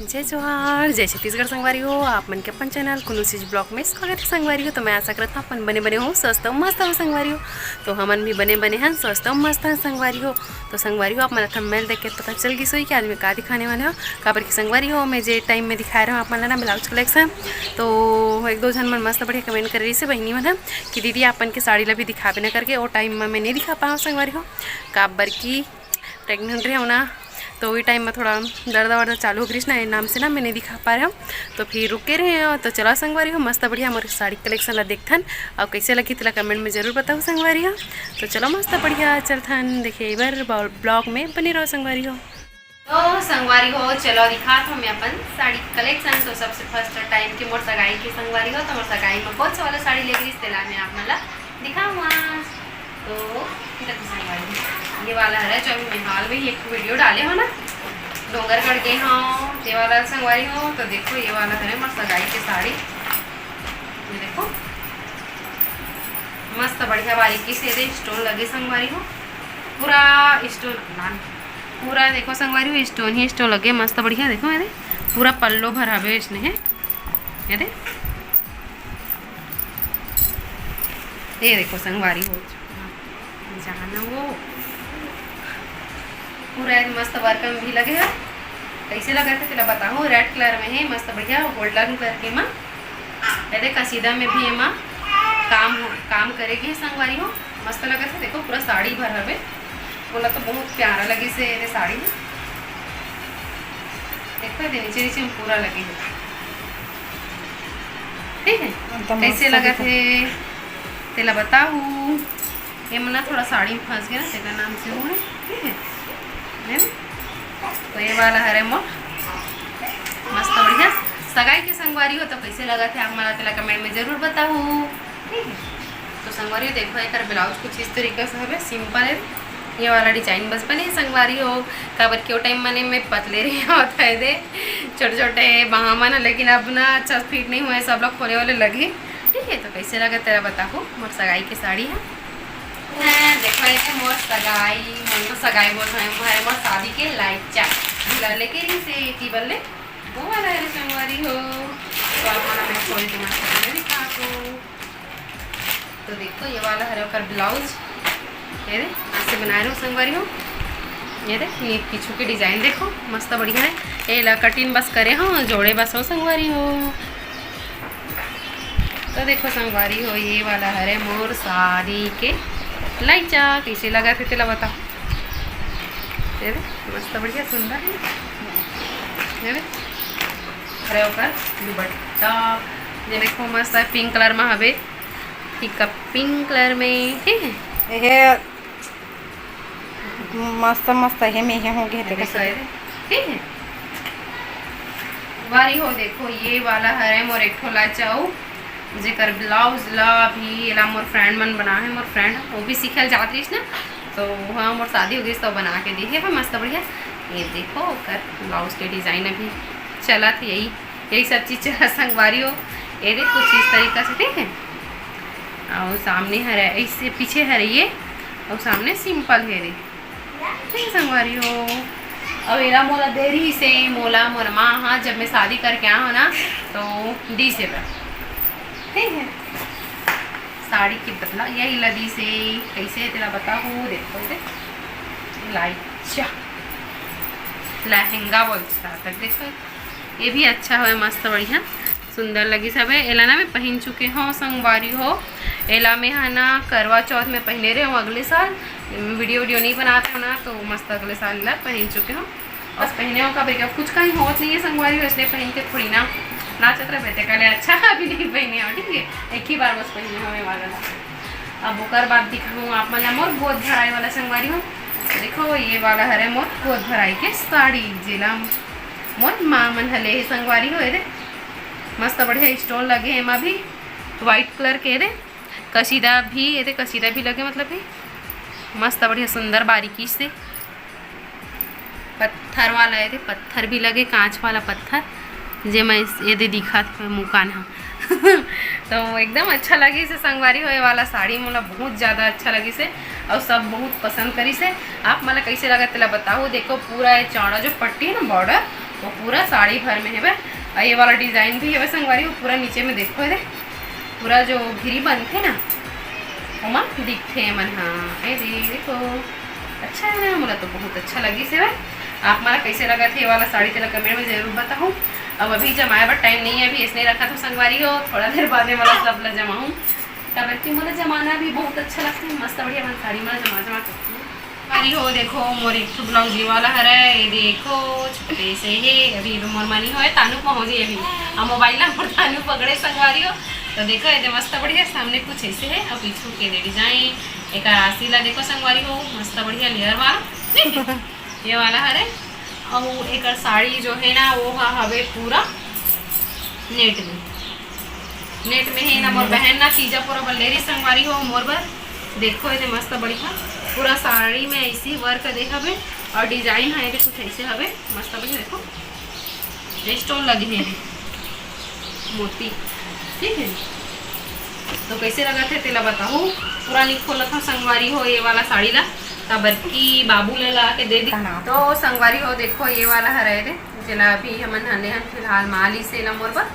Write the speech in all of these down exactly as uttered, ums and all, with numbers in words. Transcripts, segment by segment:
जय जोहार, जय छत्तीसगढ़ संगवारी हो। आप मन के अपन चैनल कुनुसीज ब्लॉग में स्वागत है संगवारी हो। तो मैं आशा करत हूँ अपन बने बने हो, स्वस्थ हो, मस्त हो संगवारी हो। तो हमन भी बने बने हन, स्वस्थ हो, मस्त हन संगवारी हो। तो संगवारी हो, आप मन थंबनेल देख के पता चल गिस होही कि आज मैं का दिखाने वाले हूँ। काबर कि संगवारी हो, मैं जे टाइम में दिखाए रहे हूँ आप मन ला ना ब्लाउज कलेक्शन, तो एक दो झन मन मस्त बढ़िया कमेंट करे रहिस हे बहिनी मन ह कि दीदी आप मन के साड़ी ला भी दिखाबे ना करके। वो टाइम में मैं नहीं दिखा पाऊँ संगवारी हो, काबर कि प्रेग्नेंट रहे हो ना, तो वही टाइम में थोड़ा दर्द वर्द चालू हो गई ना, ये नाम से ना मैं नहीं दिखा पा रहे हूँ, तो फिर रुके रहे हो। तो चलो संगवारी हो, मस्त बढ़िया मोर साड़ी कलेक्शन ला देखथन, और कैसे लगी तेला कमेंट में जरूर बताओ संगवारी हो। तो चलो मस्त बढ़िया चलथन, देखिए एक बार ब्लॉग में बने रहो संगवारी हो। तो संगवारी हो, चलो दिखात हूँ मैं अपन साड़ी कलेक्शन। तो सबसे फर्स्ट टाइम के मोर सगाई के संगवारी हो, तो मोर सगाई में कौन सा वाला साड़ी लेके रहिस, तेला मैं आप मन ला दिखाऊँ आज। तो देखो संगवारी, ये वाला हरे जो अभी मैं हाल में ही एक वीडियो डाले हो ना, डोंगरगढ़ गए हो, ये वाला संगवारी हो। तो देखो ये वाला हरे मोर सगाई के साड़ी, ये देखो मस्त बढ़िया बारीकी से दे स्टोन लगे संगवारी हो, पूरा स्टोन, पूरा देखो संगवारी हो स्टोन ही स्टोन लगे, मस्त बढ़िया। देखो ये दे पूरा पल्लो भर हवे इसने है, ये दे, ये देखो संगवारी हो जाना वो पूरा एक मस्त वर्क में भी लगे है। कैसे लगा थे तेला बताओ, रेड कलर में है, मस्त बढ़िया गोल्डन कलर के मा। ये दे कसीदा में भी एमा काम हो, काम करे के संगवारी हो, मस्त लगा थे। देखो पूरा साड़ी भर हवे, बोला तो बहुत प्यारा लगे से ये साड़ी में। देखो ये दे नीचे नीचे में पूरा लगे है, ठीक है। तो कैसे मस्त लगा दिखत थे तेला बताओ। ये मना थोड़ा साड़ी में फंस गया ना, तेरा नाम से हुए, ठीक है, है ना? तो ये वाला हरे मोर मस्त बढ़िया सगाई के संगवारी हो। तो कैसे लगा थे आप मन ला तेला कमेंट में जरूर बताओ, ठीक है। तो संगवारी हो देखो, एकर ब्लाउज कुछ इस तरीका से हवे, सिंपल है। ये वाला डिजाइन बस बने संगवारी हो, काबर के वो टाइम मने मैं पतले रही होता है दे छोटे छोटे बाहा मन, लेकिन अब ना अच्छा फिट नहीं हुए, सब लोग खोले वाले लगे, ठीक है। तो कैसे लगा तेला बताओ मोर सगाई के साड़ी है। हैं, देखो, ये मोर सगाई, मन तो सगाई बोलत हन, मोर, मोर शादी के लाइचा झूला लेके रहिस हे टेबल ले, वो वाला है रे संगवारी हो। तो आप मन मैं खोल के मस्त दिखा दो। तो देखो, ये वाला हरे ओकर ब्लाउज, ये रे, ऐसे बनाए रहो संगवारी हो। ये रे, ये पीछू के डिजाइन देखो, मस्त बढ़िया है। ये ला कटिंग बस करे हो, जोड़े बस हो संगवारी हो। तो देखो संगवारी हो, ये वाला हरे मोर साड़ी के लाइचा, कैसे लगा थे तेला बताओ। ये दे, मस्त बढ़िया सुंदर है। ये दे, हरे ओकर दुपट्टा, ये देखो मस्त है, पिंक कलर में हवे, ठीक है, पिंक कलर में, ठीक है। ये मस्त मस्त हे, मेहे हो गए, देखो देखो। ये, ठीक है। बारी हो देखो, ये वाला हरे मोर एक ठो लाचाऊ, जेकर ब्लाउज ला भी एला मोर फ्रेंड मन बना है, मोर फ्रेंड वो भी सीखे जात रहिस ना, तो वहाँ मोर शादी हो गई तो बना के दी है, मस्त बढ़िया। ये देखो ओकर ब्लाउज के डिजाइन अभी चलत है, यही यही सब चीज चला संगवारी हो। ये दे कुछ इस तरीका से, ठीक है। और सामने हरे, इससे पीछे हरे ये, और सामने सिंपल है रे, ठीक है संगवारी हो। और एला मोला दे रहिस हे, मोला मोर माँ, हाँ, जब मैं शादी करके आया हूँ ना, तो दी से बा, ठीक है। साड़ी के बदला यही ला दी से, कैसे तेला बताओ, देखो दे, लाइचा लहंगा बोलता तक देखो, ये भी अच्छा है, मस्त बढ़िया सुंदर लगी सब है। एला ना मैं पहन चुके हूँ संगवारी हो, एला मैं है ना करवा चौथ में पहने रहे हूँ अगले साल, वीडियो वीडियो नहीं बनाते हो ना, तो मस्त अगले साल ला पहन चुके हूँ। बस पहने हो का बेटा, कुछ कहीं होत नहीं है संगवारी हो, इसलिए पहन के थोड़ी ना नाचत रहे बेटे, कहले अच्छा अभी नहीं पहने हो, ठीक है, एक ही बार बस पहने हो ये वाला ला। अब ओकर बाद दिखाऊँ आप मन ला मोर गोद भराई वाला संगवारी हो। देखो ये वाला हरे मोर गोद भराई के साड़ी, जेला मोर माँ मन ह ले हे संगवारी हो। ये दे मस्त बढ़िया स्टोन लगे हे एमा भी, व्हाइट कलर के। ये दे कसीदा भी, ये दे कसीदा भी लगे, मतलब ये मस्त बढ़िया सुंदर बारीकी से पत्थर वाला, ये दे पत्थर भी लगे, कांच वाला पत्थर, जेमा इस-, ये दे दिखत हे मुकान ह। तो एकदम अच्छा लगिस हे संगवारी हो, ये वाला साड़ी मोला बहुत ज़्यादा अच्छा लगिस हे और सब बहुत पसंद करिस हे। आप मन ला कैसे लगा तेला बताओ। देखो पूरा ये चौड़ा जो पट्टी है ना बॉर्डर, पूरा साड़ी भर में हेवय। अउ ये वाला डिजाइन भी हेवय संगवारी हो, पूरा नीचे में देखो, एदे पूरा जो घिरी बनथे ना, ओमा दिखथे एमन। हाँ, ये दे-, देखो, अच्छा है ना, मोला तो बहुत अच्छा लगिस हेवय। आप मन ला कैसे लगत हे ये वाला साड़ी, तेला कमेंट में जरूर बताहू। अब अभी जमाए बर टाइम नहीं है, अभी इसने रखा था संगवारी हो, थोड़ा देर बाद में मोला सब ला जमाहूँ, काबर कि मोला जमाना भी बहुत अच्छा लगता है। मस्त बढ़िया मन साड़ी मन जमा जमा करती हूँ। संगवारी हो, देखो, मोर एक ठो ब्लाउज ये वाला हरे, ये देखो, छोटे से हे, अभी मोर मनी होए, तानू पहुँच गई अभी। अब मोबाइल ला मोर तानू पकड़े संगवारी हो, तो देखो, ये दे मस्त बढ़िया, सामने कुछ ऐसे है, और पीछू के दे डिजाइन, एक आसी ला देखो संगवारी हो, मस्त बढ़िया लेयर वाला, ठीक है? ये वाला हरे, और एक साड़ी जो है ना, वो हा हवे पूरा नेट में, नेट में है ना। मोर बहन ना तीजा पूरा बल्लेरी संगवारी हो मोर बर। देखो, ये दे मस्त बढ़िया पूरा साड़ी में ऐसी वर्क दे हवे, और डिजाइन है ये कुछ ऐसे हवे, मस्त बढ़िया। देखो, ये स्टोन लगे हैं मोती, ठीक है। तो कैसे लगत हे तेला बताहू। पूरा नहीं खोलत हूँ संगवारी हो ये वाला साड़ी ला, काबर कि बाबू ला ला के दे दी। तो संगवारी हो, देखो, ये वाला हरे रे, जेला अभी हमन हने हन फिलहाल माली से ला मोर बर।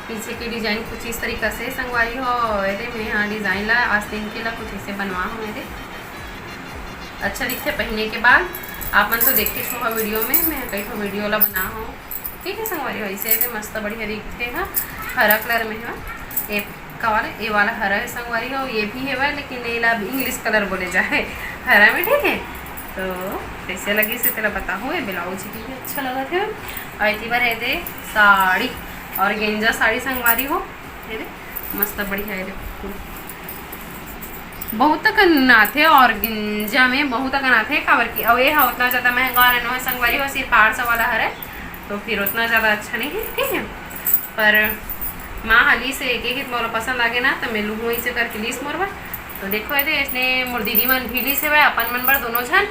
पीछे की डिजाइन कुछ इस तरीका से संगवारी हो। ये दे मैं हाँ डिजाइन ला आस्तीन के ला कुछ ऐसे बनवा हूँ। ये दे अच्छा दिखथे पहने के बाद। आप मन तो देखे हो वीडियो में, मैं कई ठो वीडियो ला बना हूँ, ठीक है संगवारी हो। ऐसे ये दे मस्त बढ़िया दिखथे हा, हरा कलर में हा। ये का वाला, ये वाला हरा है संगवारी हो, ये भी हेवय, लेकिन ये ला इंग्लिश कलर बोले जाए, हरा में, ठीक है। तो कैसे लगिस तेला बताहू, ये ब्लाउज भी अच्छा लगत है। और एती बर ये दे साड़ी, organza साड़ी संगवारी हो, ये दे मस्त बढ़िया है, देखो बहुत अकन आथे organza में, बहुत अकन आथे, काबर कि अउ ये हा उतना ज्यादा महंगा वाला नोहे संगवारी हो, सिर्फ आठ सौ वाला हरे, तो फिर उतना ज्यादा अच्छा नहीं है, ठीक है। पर माँ हा लीस हे एक, एक मोला पसंद आगे ना, तो मैं लूहूँ, ऐसे करके लीस मोर बर। तो देखो, ये दे इसने मोर दीदी मन भी लीस हेवय, अपन मन बर दोनों झन,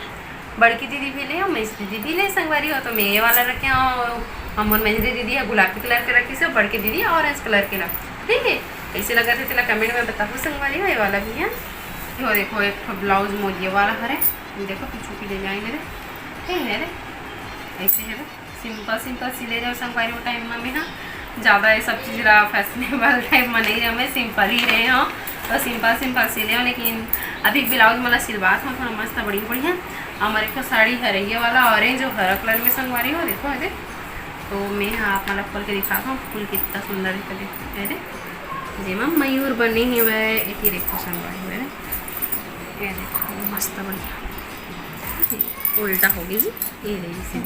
बड़की दीदी भी ले, मझली दीदी भी ले संगवारी हो। तो मैं ये वाला रखे हूँ, और मोर मझली दीदी है गुलाबी कलर के रखिस हे, बड़की दीदी ऑरेंज कलर के रख, ठीक है। कैसे लगत हे तेला कमेंट में बताहू संगवारी हो। ये वाला भी है, ये देखो एक ठो ब्लाउज मोर ये वाला हरे, ये देखो पीछू की डिजाइन है, ठीक है रे, ऐसे है रे। सिंपल सिंपल सिले रहे संगवारी हो, टाइम में मैं हाँ ज्यादा ये सब चीज ला फैशनेबल टाइप में नहीं रहे, मैं सिंपल ही रहे हूँ, तो सिंपल सिंपल सिले हूँ। लेकिन अभी ब्लाउज मोला सिलवात हूँ थोड़ा मस्त बढ़िया बढ़िया। हमारे को साड़ी हरे ये वाला ऑरेंज और हरा कलर में संगवारी हो, देखो ये दे। तो मैं हाँ आप मतलब खोल के दिखाता हूँ, फूल कितना सुंदर है, देखो ये दे, जेमा मयूर बने हुए, एक ही देखो संगवारी हो, ये देखो मस्त बढ़िया, उल्टा हो गई जी। ये दे इसे।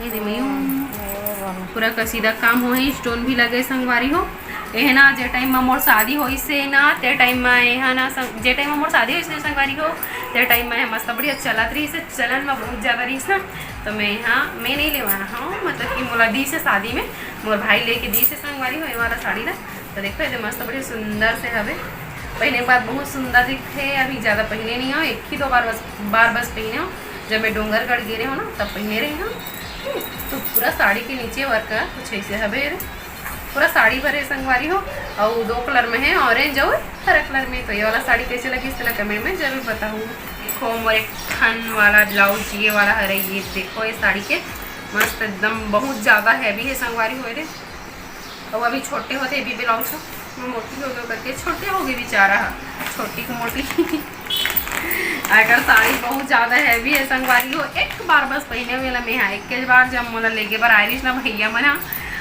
ये दे मयूं। पूरा कसीदा काम होए, स्टोन भी लगे संगवारी हो। ये ना, जे टाइम में मोर शादी होइस हे ना, ते टाइम में ये ना संग-, जे टाइम में मोर शादी होइस हे संगवारी हो, ते टाइम में मस्त बढ़िया चलत रहिस हे, चलन में बहुत ज्यादा रहिस ना, तो मैं यहाँ, मैं नहीं लेवा हूँ, मतलब कि मोला दीस हे शादी में, मोर भाई लेके दीस हे संगवारी हो ये वाला साड़ी ना। तो देखो, ये दे मस्त बढ़िया सुंदर से हवे, पहने के बाद बहुत सुंदर दिखथे। अभी ज्यादा पहने नहीं हो, एक ही दो बार बस, बार बस पहने हो, जब मैं डोंगरगढ़ गे रहे हो ना, तब पहने रहे हो। तो पूरा साड़ी के नीचे वर्क कुछ ऐसे हवे रे। पूरा साड़ी भरे संगवारी हो, और दो कलर में है, ऑरेंज और हरा कलर में। तो ये वाला साड़ी कैसे लगिस तेला कमेंट में जरूर बताहू। देखो मोर एक ठन वाला ब्लाउज ये वाला हरे, ये देखो ये साड़ी के मस्त एकदम बहुत ज्यादा हैवी है संगवारी हो रे। और अभी छोटे होते भी ब्लाउज हो, मैं मोटी हो गई करके छोटे हो गए बेचारा हा, छोटी को मोटी। अगर साड़ी बहुत ज्यादा हैवी है संगवारी हो, एक बार बस पहने हुए ला मैं हाँ, एक के बार जब मोला लेगे बर आइरिस ना भैया मन हा,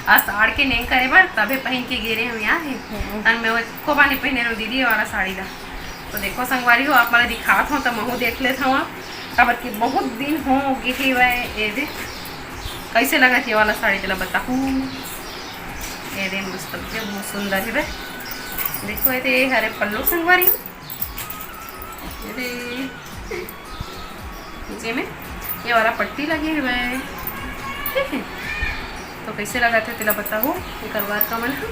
आ साड़ के नेंग करे बर, तबे पहन के गे रहे हम यहाँ है। हम्म। और मैं वो एको बार नहीं पहने रहूँ दीदी ये वाला साड़ी ला। तो देखो संगवारी हो, आप मोला दिखात हो तो महू देख लेत हवा, काबर कि बहुत दिन हो गे हे वह। ये दे कैसे लगत ये वाला साड़ी तेला बताहू। ये दे मस्त, ये बहुत सुंदर है बे। देखो ये दे हरे पल्लू संगवारी हो। ये दे नीचे में ये वाला पट्टी लगे हुए है, ठीक है। तो कैसे लगत हे तेला बताहू, एकर बाद का मन ह।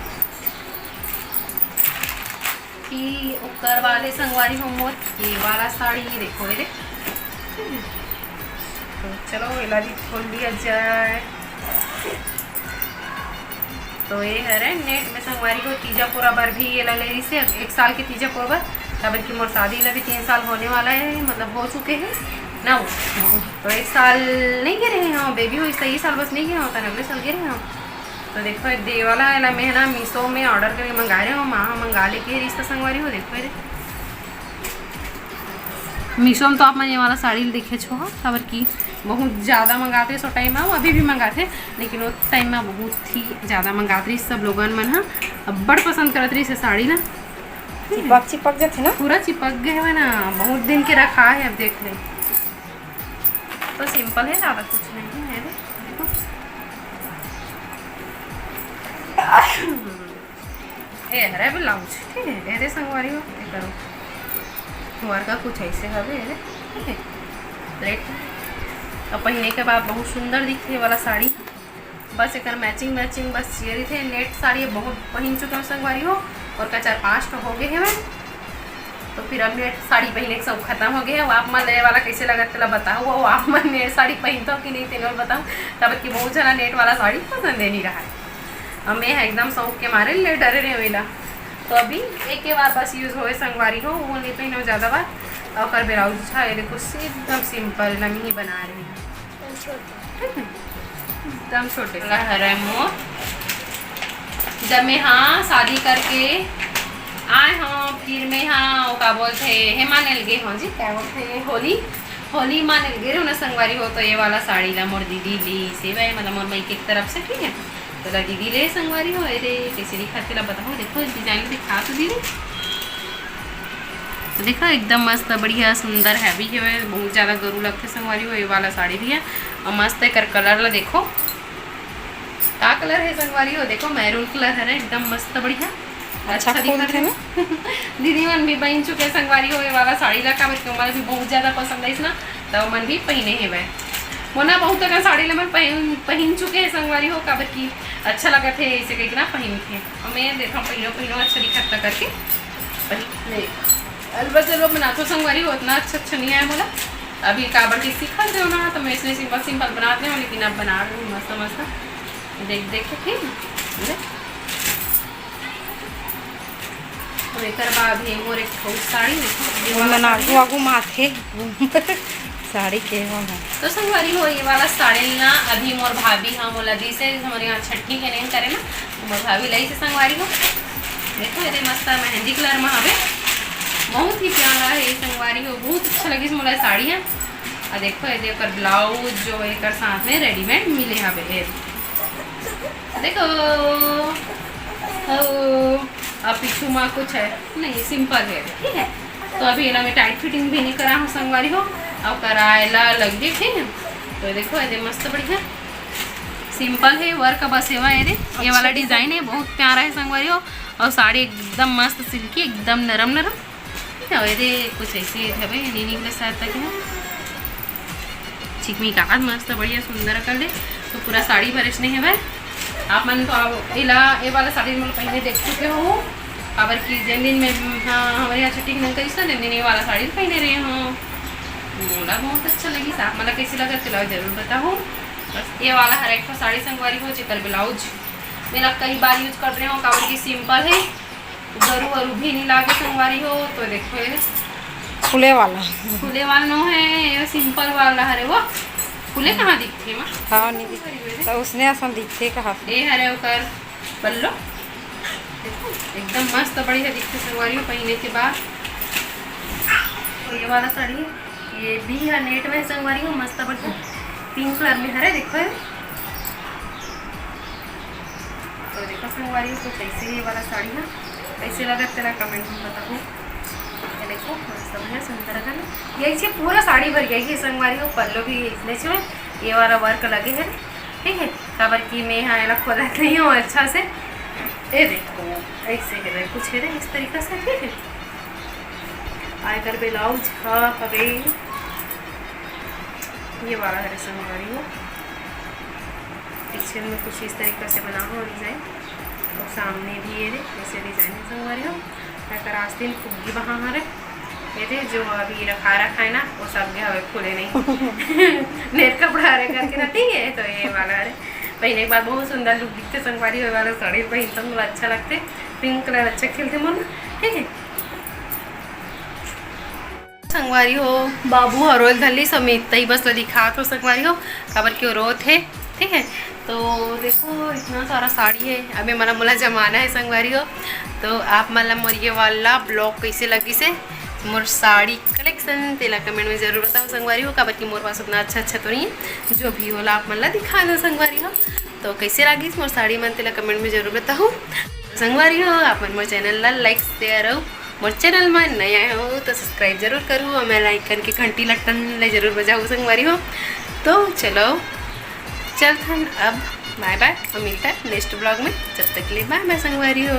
कि ओकर वाले संगवारी हो मोर ये वाला साड़ी, ये देखो, ये दे। तो चलो, एला भी खोल लिया जाए। तो ये हरे नेट में संगवारी हो, तीजा पोरा बर भी एला ले रही से, एक साल के तीजा पोरा बर, काबर कि मोर शादी ला भी तीन साल होने वाला है, मतलब हो चुके हैं। ना हो। तो एक साल नहीं गे रहे हो, बेबी होइस त ये साल बस नहीं गे हो, त अगले साल गे रहे हो। तो देखो, ये वाला है ना, मैं ना मीशो में ऑर्डर करके मंगा रहे हो, माँ मंगा लेके रिश्ता संगवारी हो। देखो ये मीशो में तो आप मन ये वाला साड़ी ल देखे छो, काबर कि बहुत ज़्यादा मंगाते सो टाइम में, अभी भी मंगाते, लेकिन वो टाइम में बहुत ही ज़्यादा मंगात रही सब लोगन मन ह, अब्बड़ पसंद करत रही से साड़ी ना। चिपक चिपक जाथे ना। पूरा चिपक गए हुए ना, बहुत दिन के रखा है। अब देख ले, तो सिंपल है, ज़्यादा कुछ नहीं है। देखो, ये हरे ब्लाउज, ठीक है, ये दे संगवारी हो, ये करो। वर्क ह कुछ ऐसे हवे, ये दे, ठीक है, प्लेट। अब पहने के बाद बहुत सुंदर दिखथे ये वाला साड़ी। बस एकर मैचिंग मैचिंग बस ये रहिथे। नेट साड़ी बहुत पहिन चुके हो संगवारी हो, और का चार पाँच ठो हो गए हवे। तो फिर अब नेट साड़ी पहने के सब खत्म हो गए है। अब आप मन ले वाला कैसे लगत तेला बताओ, और आप मन नेट साड़ी पहनते हो कि नहीं तेला बताओ, काबर कि बहुत जना नेट वाला साड़ी पसंद ही नहीं रहा है। अब मैं एकदम शौक के मारे ले डरे रहे वेला। तो अभी एक ही बार बस यूज होए संगवारी हो, वो नहीं पहनो ज़्यादा बार। और ओकर ब्लाउज था, ये देखो, एकदम सिंपल नमी ही बना रही है। एकदम छोटे ला हरे मोर। जब मैं हाँ शादी करके आए हो, फिर मैं हाँ वो का बोलथे हेमा नेल गे हो जी, क्या बोलथे, होली, होली मा नेल गे रहे हो ना संगवारी हो। तो ये वाला साड़ी ला मोर दीदी ली से भाई, मतलब मोर माई के तरफ से, ठीक है। तो ला दीदी ले संगवारी हो, अरे कैसे दिखाते ला बताओ, देखो डिजाइन दिखा तो दीदी। तो देखो एकदम मस्त, बढ़िया, सुंदर, हैवी है, बहुत ज़्यादा गरू लगथे संगवारी हो। ये वाला साड़ी भी है और मस्त एकर कलर ला देखो, का कलर है संगवारी हो, देखो मैरून कलर है ना, एकदम मस्त, बढ़िया, अच्छा अच्छा दिखत है। दीदी मन भी पहन चुके संगवारी हो ये वाला साड़ी ला, काबर कि ओमन भी बहुत ज़्यादा पसंद है इसना, तो ओमन भी पहने हेवय। मोना बहुत अकन साड़ी ला मन पहन पहन चुके हैं संगवारी हो, काबर कि अच्छा लगत है इसे कहिके ना पहन के। और मैं देखा पहिनो पहिनो अच्छा दिखत था करके पहन ले। अलबत जब बनाथो संगवारी हो, उतना अच्छा अच्छा नहीं आया मोला। अभी काबर के सीखत रहे हो ना, तो मैं इसलिए सिंपल सिंपल बनाते हो, लेकिन अब बना रही हूँ मस्त मस्त। देख देख के, ठीक है। देख। और एकर बाद ये मोर एक ठो साड़ी देखो, ये वो वाला मन साड़ी आगू है। आगू माथे साड़ी के वो है। तो संगवारी हो, ये वाला साड़ी ना अभी मोर भाभी, हाँ, मोला दी से, हमारे यहाँ छठी के नहीं करे ना, तो मोर भाभी लाई से संगवारी हो। देखो, ये मस्त मेहंदी कलर में हवे, बहुत ही प्यारा है ये संगवारी हो, बहुत अच्छा लगी मोला साड़ी है। और देखो, ये ओकर ब्लाउज जो एकर साथ में रेडीमेड मिले हवे, ये देखो, ओ, अब पीछू में कुछ है नहीं, सिंपल है, ठीक है। तो अभी एला मैं टाइट फिटिंग भी नहीं करा हूँ संगवारी हो, अब कराए ला लग गई, ठीक है। तो देखो, ये मस्त बढ़िया सिंपल है, वर्क बस एवा है रे, ये वाला अच्छा। डिजाइन है, बहुत प्यारा है संगवारी हो। और साड़ी एकदम मस्त सिल्की, एकदम नरम नरम। और ये कुछ ऐसे हवे, नीनी के साथ तक है। चिकमिकात मस्त बढ़िया सुंदर कर ले। तो पूरा साड़ी भरे नहीं हवे। आप मन तो अब एला, ये वाला साड़ी मन पहले देख चुके हो, काबर कि जिन दिन में, हाँ, हमारे यहाँ छुट्टी नहीं करी ना, दिन दिन ये वाला साड़ी पहने रहे हो। मोला बहुत अच्छा लगी। आप मन ला कैसे लगा, तेला जरूर बताओ। बस ये वाला हर एक ठो साड़ी संगवारी हो, जेकर ब्लाउज मेरा कई बार यूज कर रहे हो, काबर कि सिंपल है, गरू वरू भी नहीं लागे संगवारी हो। तो देखो ये फूले वाला। फूले वाला नो है, ये सिंपल वाला हरे वो। फूले कहाँ दिखथे माँ? हाँ, नहीं दिखथे। तो उसने असन दिखथे कहा। ये हरे ओकर पल्लो। देखो, एकदम मस्त बढ़िया दिखथे संगवारी हो पहने के बाद। तो ये वाला साड़ी, ये भी है नेट में संगवारी हो, मस्त बढ़िया पिंक कलर में हरे, देखो ये। तो देखो संगवारी हो, कुछ ऐसे ही ये वाला साड़ी है, कैसे लगा तेरा कमेंट में बताओ। ये देखो मस्त बढ़िया सुंदर है ना, ये ऐसे पूरा साड़ी भर गई है संगवारी हो, पल्लो भी इसने छो ये वाला वर्क लगे है, ठीक है। काबर कि मैं यहाँ एला खोलत नहीं हूँ अच्छा से। ये देखो ऐसे है कुछ है इस तरीका से, ठीक है। आय कर ब्लाउज हा हवे ये वाला हरे संगवारी हो, पीछे में कुछ इस तरीका से बना हो डिजाइन, और सामने भी ये रे ऐसे डिजाइन है संगवारी हो। एकर आस्तीन फुग्गी बहा हरे, ये रे जो अभी रखा रखा है ना, वो सब गया हवे, खुले नहीं। नेट कपड़ा हरे करके ना, ठीक है। तो ये वाला हरे पहने के बाद बहुत सुंदर लुक दिखते संगवारी हो, ये वाला साड़ी पहनते मोला अच्छा लगते, पिंक कलर अच्छा खिलते मन, ठीक है। संगवारी हो, बाबू ह रोए धरलिस, अउ मैं इतना ही बस ला दिखात हो संगवारी हो, काबर कि वो रोत हे। ठीक है, तो देखो इतना सारा साड़ी है, अभी मला मोला जमाना है संगवारी हो। तो आप मन ला मोर ये वाला ब्लॉग कैसे लगिस हे, मोर साड़ी कलेक्शन, तेला कमेंट में जरूर बताओ संगवारी हो, काबर कि मोर पास उतना अच्छा अच्छा तो नहीं है, जो भी होला आप मन ला दिखा दो संगवारी हो। तो कैसे लागिस मोर साड़ी मन, तेला कमेंट में जरूर बताओ संगवारी हो। आप मन मोर चैनल ला लाइक शेयर अउ मोर चैनल में नया हो तो सब्सक्राइब जरूर करू और बेल आइकन के घंटी लट्टन ले जरूर बजाओ संगवारी हो। तो चलो चलथन अब, बाय बाय, और मिलता है नेक्स्ट ब्लॉग में। जब तक के लिए बाय बाय संगवारी हो।